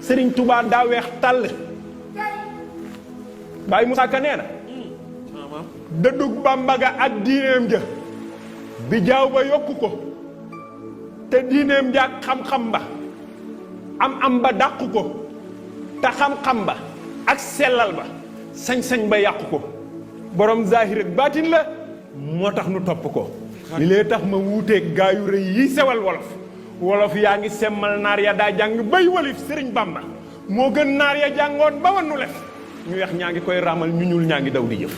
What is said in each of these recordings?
Serigne Touba daa weex tàll Baye Moussa Ka nee na dëddug Bamba ga ak diineem ja bi jaaw ba yokku ko te diineem ja ak xam-xam ba am ba dàqu ko te xam-xam ba ak sellal ba sañ-sañ ba yàqu ko borom zahir ak baatin la moo tax nu topp ko li lee tax ma wuuteeg gaa yu rëy yi sewal wolof yaa ngi semmal naar ya daa jàng bay walif Sëriñ Bamba moo gën naar ya jàngoon ba wannu lef ñu weex ñaa ngi koy raamal ñu ñuul ñaa ngi daw di jëf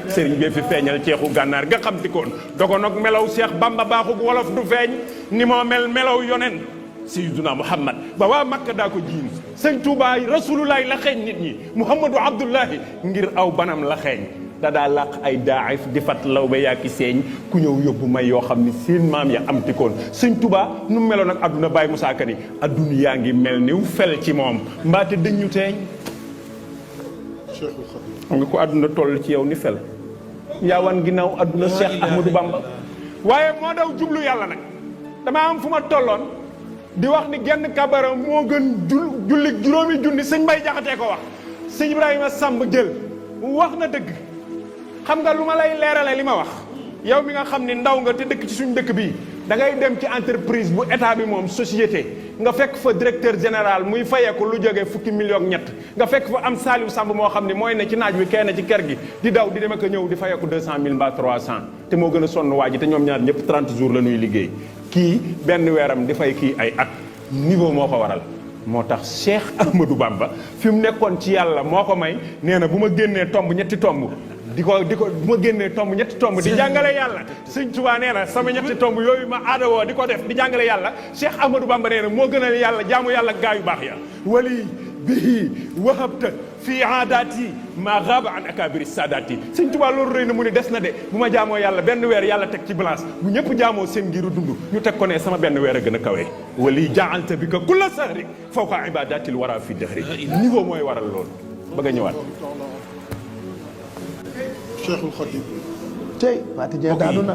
sëriñ bee fi feeñal ceexu gànnaar nga xam ti koon dogonog melaw Cheikh Bamba baaxug wolof du feeñ ni moo mel melaw yonen Sayyiduna Muhammad ba waa Makka daa ko jiin sëñ Tuubaa rasulullahi la xeeñ nit ñi Muhammadu Abdullahi ngir aw banam la xeeñ da daa làq ay daif di fat law ba yaaki seeñ ku ñëw yóbbu may yoo xam ni seen maam ya am tikoon sëñ Tuubaa nu meloon ak adduna Baye Moussa Ka ni adduna yaa ngi mel niw fel ci moom mbaate dëñu teeñ xam nga ko adduna toll ci yow ni fel yaa wan ginnaaw adduna Cheikh Ahmadou Bamba waaye moo daw jublu yàlla nag damaa am fu ma tolloon di wax ni genn kabara moo gën julli juróomi junni sëñ Mbay Jaxate ko wax sëñ Ibrahima Samb jël wax na dëgg xam nga lu ma lay leerale li ma wax yow mi nga xam ni ndaw nga te dëkk ci suñu dëkk bii da ngay dem ci entreprise bu état bi moom société nga fekk fa directeur général muy fayeeku lu jógee fukki million ak ñett nga fekk fa am Saliou Samb moo xam ni mooy ne ci naaj wi kenn ci kër gi di daw di dem ak a ñëw di fayeeku 200 000 mbaa 300 te moo gën a sonn waa ji te ñoom ñaar ñëpp 30 jours la ñuy liggéey kii benn weeram di fay kii ay at niveau moo ko waral moo tax Cheikh Ahmadou Bamba fi mu nekkoon ci yàlla moo ko may nee na bu ma génnee tomb ñetti tomb di ko bu ma génnee tomb ñetti tomb di jàngale yàlla sëñ Tuubaa nee na sama ñetti tomb yooyu ma aadawoo di ko def di jàngale yàlla Cheikh Ahmadou Bamba nee na moo gënal yàlla jaamu yàlla gaa yu baax ya wali bihi wahabta fii aadaati maa gaaba an akabiri saadaati sëñ Tuubaa loolu rëy na mu ne des na de bu ma jaamoo yàlla benn weer yàlla teg ci balance bu ñëpp jaamoo seen ngiru dund ñu teg ko ne sama benn weer a gën a kawee wali jaalta bi ka kulla sahri fawqa ibadatil wara fi dahri niveau mooy waral loolu bëgg a ñëwaat Cheikhul Khadim tey Fatou Dieng daanu na